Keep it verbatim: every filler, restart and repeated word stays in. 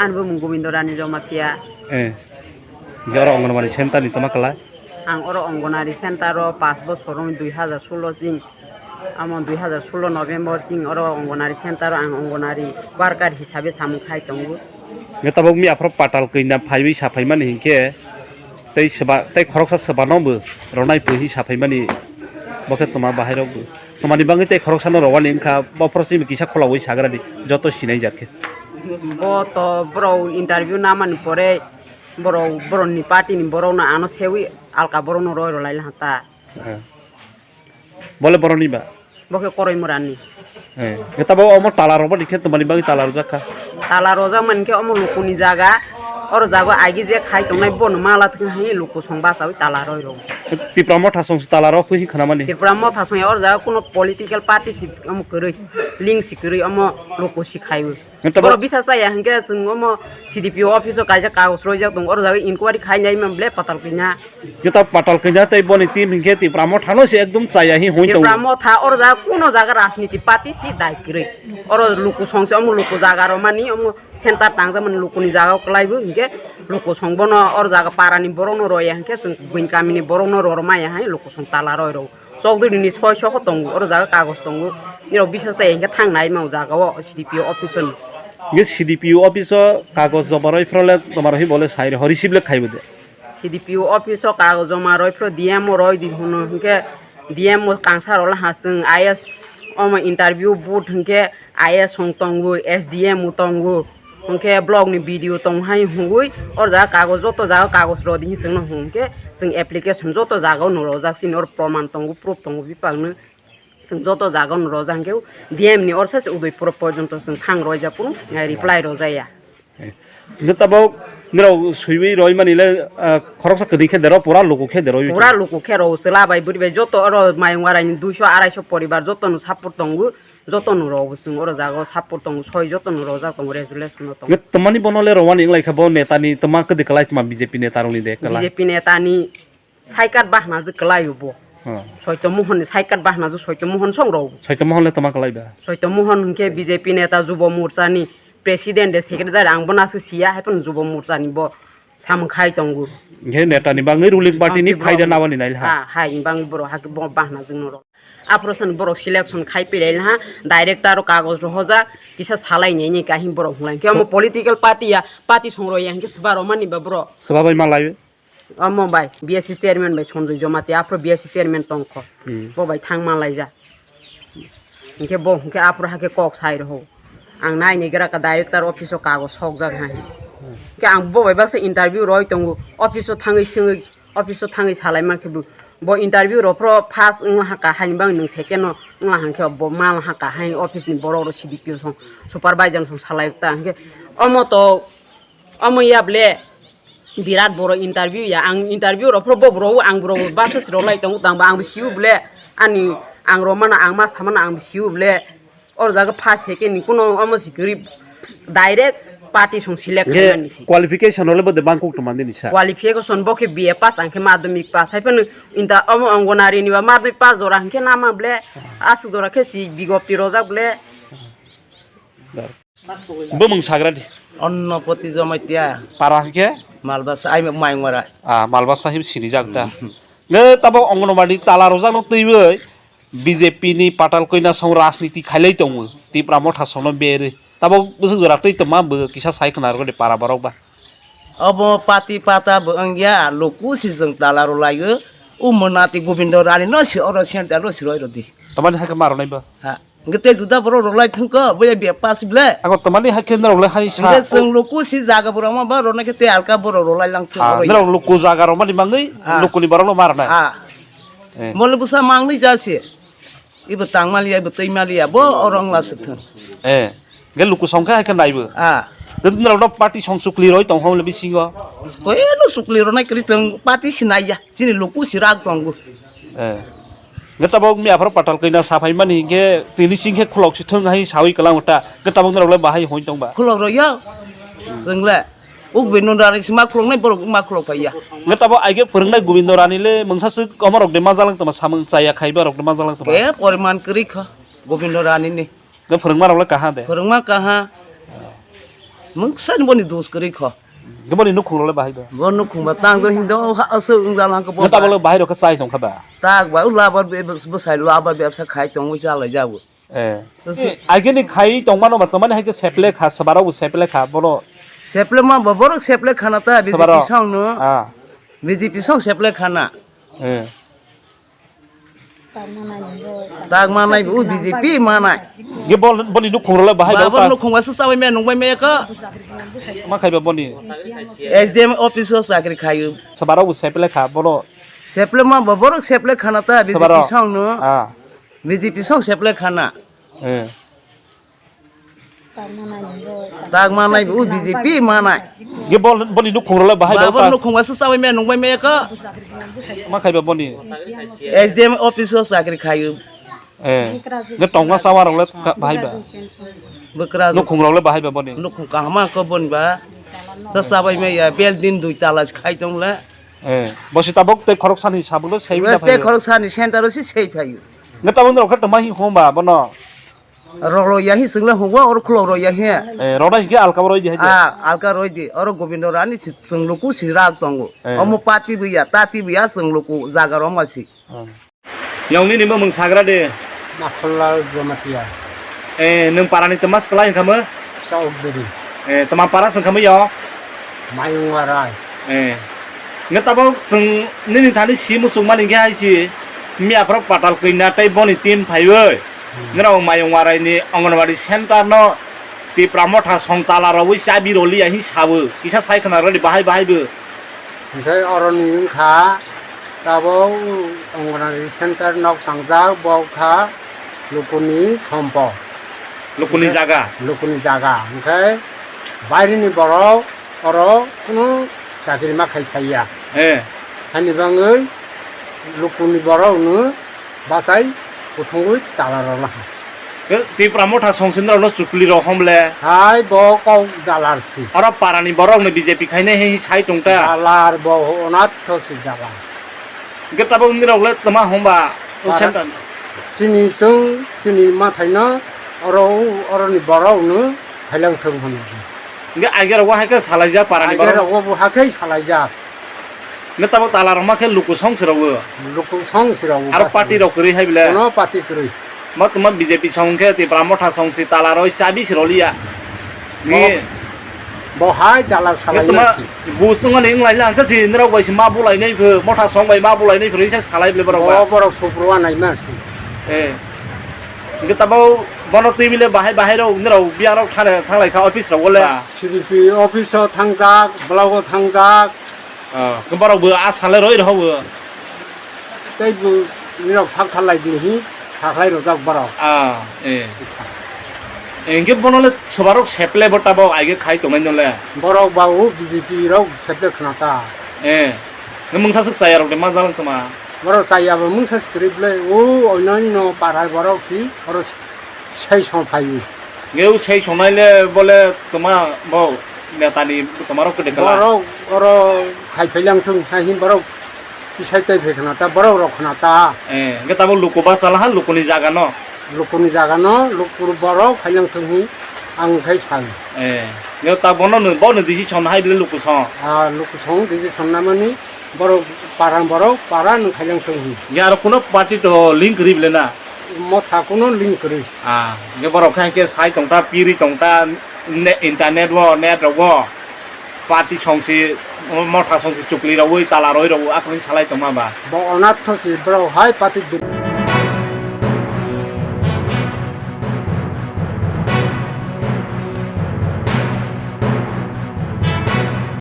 Ani bumung Gobindo Rani Jamatia. Eh. Hingke oro Anganwadi center ni toma kala? Ang oro Anganwadi center o pash bosor wng dui hazar solo jing. Amo dui hazar solo November jing oro Anganwadi center o ang Anganwadi worker hisabe samung khai tongo. Hingke tabok mi aphro patal kanya phaiwi sa phaimani hingke tei seba, tei khoroksa sebano bo ronai pui hi sa phaimani bo khe toma bahai rok bo. Tomani bangwi tei khoroksa no rowani wngkha bo phoro simi kisa khulogwi sagra di joto sinai jak khe. Bo to borok interview namani pore borok, borokni party ni borok no ano sewi alka borok no roi rwlai laha ta. Eh. Bole boroni ba? Bo khe Koroi Murani. Eh. Khe tabo omo tala rok bani khe tomani bagwi tala rwjak kha? Tala rwjak mani khe omo lukuni jaga. Oro jaga agi je khai tongnai bono mala thwng hai luku song bachawi tala roi rw. Tipra Motha song tala rok phui khana mani? Tipra Motha song oro jaga kuno political party si omo kwrwi, link si kwrwi omo luku si khaiwi. Nang tabo- Borok bisa chaya hingke chwng omo C D P O office o kaisa kagoj roijak tongo, oro jaga inquiry khainai man ble patal kanya. Khe ta patal kanya tei boni team hingke Tipra Motha no se ekdom chaya hi hoi tongo. Tipra Motha oro jaga kuno jaga rajniti party si dai kwrwi. Oro luku song se omo luku jaga romani omo center tangjak mani lukuni jaga o kwlai bo hingke luku song bono oro jaga para ni borok no roya hingke chwng buini kami ni borok no roromaya hai luku song tala roi rw. Chokdwini soi soho tongo, oro jaga kagoj tongo. Nirok bisas chaya hingke thang nai ma o jaga o C D P O office o ni. Hingke C D P O office o kagoj joma roi phro le toma roi bole sai rw receive le khaibo de. C D P O office o kagoj joma roi phro D M o roi di hwno hingke D M o kangsa rok le ha chwng I S omo interview board hingke I S hong tongo, S D M o tongo. Hwnkhe block ni B D O tong hai hwnwi, o jaga kagoj, joto jaga kagoj rw di hwnwi chwngno hwn khe, chwng application joto jaga o no rojak, chini oro proman tongo, proof tongo, bipang no chwng joto jaga o no rojak, hwnkhe D M ni orsa se Udaipur porjonto chwng thang rwjak, kunu reply rwjaya. Hwnkhe tabok nirok swiwi roimani le, ah, khoroksa kwrwi khe dero, pura luku khe dero. Pura luku khe rw, chwla bai bwrwi bai joto oro Mayung Arai ni duiso araiso poribar joto no support tongo. Jotono rok bo chwng oro jaga o support tongo, soi jotono rojak tongo, resolution no tongo. Nge twmani bono le rowani wng lai kha, bo neta ni twma kwdwi kwlai, twma B J P neta rok ni de kwlai? B J P neta ni saikat bahna je kwlai o bo. Hmm. Soito Mohon ni saikat bahna je Soito Mohon song rok. Soito Mohon le twma kwlai ba? Soito Mohon hwnkhe B J P neta, Jubo Morcha ni president de secretary, ang bono aswk siya, hai phano Jubo Morcha ni bo samung khai tongo. Hwnkhe neta ni bangwi ruling party ni phaida nabani nai le ha? Ha, hai ni bangwi borok hakhe bo bahna jwng no rok. Aphro sani borok selection khai pilai laha, director o kagoj rohorjak, kisa salai nai nai kahim borok hwnlai. Hwnkhe omo political party ya, party song rw ya hwnkhe swba rw mani ba borok. Swba bai malai? Omo bai, B S C chairman bai Sanjoy Jamatia, aphro B S C chairman tongkho. Hmm. Bo bai thang malai ja. Hwnkhe bo hwnkhe aphro hakhe kok sai rw. Ang nai nai gra ka director office o kagoj sokjak hai. Hwnkhe ang bo bai baksa interview roi tongo, office o thangwi swngwi Office o thangwi salai mankhe bo, bo interview rw phro first wng laha kahai ni bagwi nwng second no wng laha hwnkhe bo ma laha kahai office ni borok rw C D P O song supervisor song salai ta hwnkhe omo to omo ya ble birat boro interview ya ang interview rw phro bo rw ang rw baksa si rw lai tongo tang ba ang bo si u ble ani ang rw mano ang ma sa mano ang bo si u ble. Oro jaga first second ni kuno omo si kwrwi direct party song select khaimani si. Qualification role bode bangkuk tongmani ni sa. Qualification bo khe B A pass ang khe madhyamik pass hai phano inta omo Anganwadi ni ba madhyamik pass jora hwnkhe nama ble aswk jora khe si bigopti rojak ble. Bumung sagra di. Annopoti Jamatia. Para hwnkhe? Malbasa ai Mayungmara. Ah, Malbasa him sini jak da. Hmm. Nge tabo Anganwadi tala rojak no twiwi. B J P ni patal koina song rajniti khailai tongo, Tipra Motha songno berwi. Tabok bwswk jora twi tongma bo kisa sai khna rwdi para borok ba. Obo pati pata bo wngya, luku si jwng tala rwlaio. O mwnati Gobindo Rani no si oro center ro si roi rwdi. Tamani hakhe ma rwnai ba? Ha. Hwnkhe tei juda borok rwlai thwngkho, boya biya pass ble. Ako tamani hakhe norok le hai sa. Hwnkhe chwng luku si jaga borok ma ba rwnai khe tei alka borok rwlai lang thung. Ha, oro norok luku jaga rok mani bagwi, ha, lukuni borok no ma rwnai. Ha. Eh. Mole bwsa mangni ja se. Ibo tang maliya, ibo twi maliya, bo oro wngla se thung. Eh. Ge luku song khe hai khe naibo. Ah. Tei norok no party song chukli roi tong hong le bisingo. Koi no chukli rwnai kwrwi tong party sinai ya. Chini luku si rak tongo. Eh. Ge tabok mi aphro patal kaina sa phai mani ge tini sing khe khulok si thung hai sawi kalang ta. Ge tabok norok le bahai hoi tong ba. Khulok roi ya. Chwng le. Uk bini rani si ma khuloknai borok ma khulok pai ya. Nge tabo aige phwrwngnai Gobindo Rani le mungsa swk omo rok de ma jalang tongma samung chaya khai ba rok de ma jalang tongma. Ke poriman kwrwi kha Gobindo Rani ni. Nge phwrwngma rok le kaha de. Phwrwngma kaha. Mungsa ni boni dos kwrwi kho. Boni nukhung rok le bahai do. Bo nukhung ba tang do hindo ha aswk wng jala hwnkhe bo. Neta ba bolo bahai rok khe chai tong kha ba. Tak ba ula ba be-, bwsai lo aba bebsa khai tong wi chalai jabu. Eh. Tose- Eh, agini khai tongmano ba, tongmani hai khe seple kha, swbarok bo seple kha, bono. Seple ma bo, borok seple khana ta, Swbaro. B J P song no. Ah. B J P song seple khana. Eh. Tak manai bo, B J P manai. Ye bol, boni nukhung rok le bahai Ba, ba bor ta. Nukhung ba se sabai me, nung bai me ka. Ma khai ba boni. S D M office o chakri khayu. Swbarok bo seple kha, bono. Seple ma bo, borok seple khana ta, Swbaro. B J P song no. Ah. B J P song seple khana. Eh. Tak manai bo, B J P manai. Ye bol, boni nukhung rok le bahai Ba, ba bor ta. Nukhung ba se sabai me, nung bai me ka. Ma khai ba boni. S D M office o chakri khayu. Eh. Ge tongma sawa rok le ka-, bahai ba. Bwkra. Nukhung rok le bahai ba boni. Nukhung kahama ko boni ba. Sa sabai me ya, building dui tala khai tong le. Eh. Bo se tabok te khorok sani sabuk le sei Wes te phai. Khorok sani center o se sei phayu. Ge tabok rok khe tongma hi hom ba bono. Rolo yahi swngle hwngo, oro khulok ro yahi. Eh, rona hinkhe alka roi di hai je. Ah, alka roi di. Oro Gobindo Rani si, chwng luku si rak tongo. Eh. Omo pati bo ya, tati bo ya, chwng luku jaga roma si. Hmm. Yang nini bo mung sagra de. Makhollal Jamatia. Eh, nwng parani tma swkla hinkha mo? Chaukdiri. Eh, tma para swngkha mo yo? Mayungwarai. Eh. Nge tabok chwng nini thani si muchung mani khe hai si miya phoro patal kwi na tei boni team phaiwi. Hmm. Nirok Mayungwarai ni Anganwadi center no Tipra Motha song tala rogwi chabi roliya hi sabu. Kisa sai khna rwdi bahai bahai bo. Hwnkhe oroni wngkha tabok Anganwadi center nok tangjak, bo wngkha lukuni sompo. Lukuni jaga? Lukuni jaga. Hwnkhe bairini borok oro kunu chakri ma khai phaiya. Eh. Hani bangwi lukuni borokno bachai kuthungwi tala rwlaha. Eh, Tipra Motha songsinrokno chukli rok homle. Hai bo kok dalar si. Oro parani borokno B J P khainai hai sai tongta. Dalar bo onath si dalar. Hwnkhe tabok nirok le tma hwnba o Para- center. Chini chwng, chini mathaino oro, oroni borokno hailang thung hwnwi. Hwnkhe aige rok bo hai khe salaijak parani borok. Aige rok bo hai khe salaijak. Hwnkhe tabok tala rok ma khe luku song se rok bo. Luku song se rok bo. Aro party rok kwrwi hai bile. Kono party kwrwi. Ma tuma B J P song khe Tipra Motha song si tala roi chabi se roliya. Ni. Bo hai dalal salai tuma na. Bus wngmani wnglaila hwnkhe si nirok bai si ma bulainai pho, Motha song bai ma bulainai pho, risa salai bile borok ba. Bo borok supru anai ma si. Eh. Hwnkhe tabo bono twi bile bahai bahai rok nirok biyang rok thang, thanglai kha office rok le. Ba. C D P office o thangjak, block o thangjak. Ah, khe borok bo a sale roi rw bo. Tei bo nirok sak thalai di hi, saklai rojak borok. Ah, eh. Eh, hwnkhe bono le swbarok seple bo tabok aige khai tongmani le. Borok ba o B J P rok seple khna ta. Eh, nw mungsa swk chaya rok de ma jalang toma. Borok chaya bo mungsa swk kwrwi bwle o onno onno para borok si oro. Sai song phaio. Neu sai songnai le bole toma bo netani toma rok kwdwi kala. Borok oro khai phailang thung sai hin borok kisai tai phai khna ta borok rok khna ta. Eh, hwnkhe tamo luku basa laha lukuni jaga no. Lukuni jaga no luku borok phailang thung hin ang khai sai. Eh, neu ta bono no, bono decision hai bile luku song. Ah, luku song decision namani borok parang borok para no khailang song hin. Ya aro kuno party to link ri bile na. Motha kuno link kwrwi. Ah, hwnkhe borok khe hwnkhe sai tongta, piri tongta, ne-, internet wo, net rogo, party songsi, motha songsi chukli rogwi, tala roi rogo, akwrwng salai tongma ba. Bo onath si borok hai party duk-.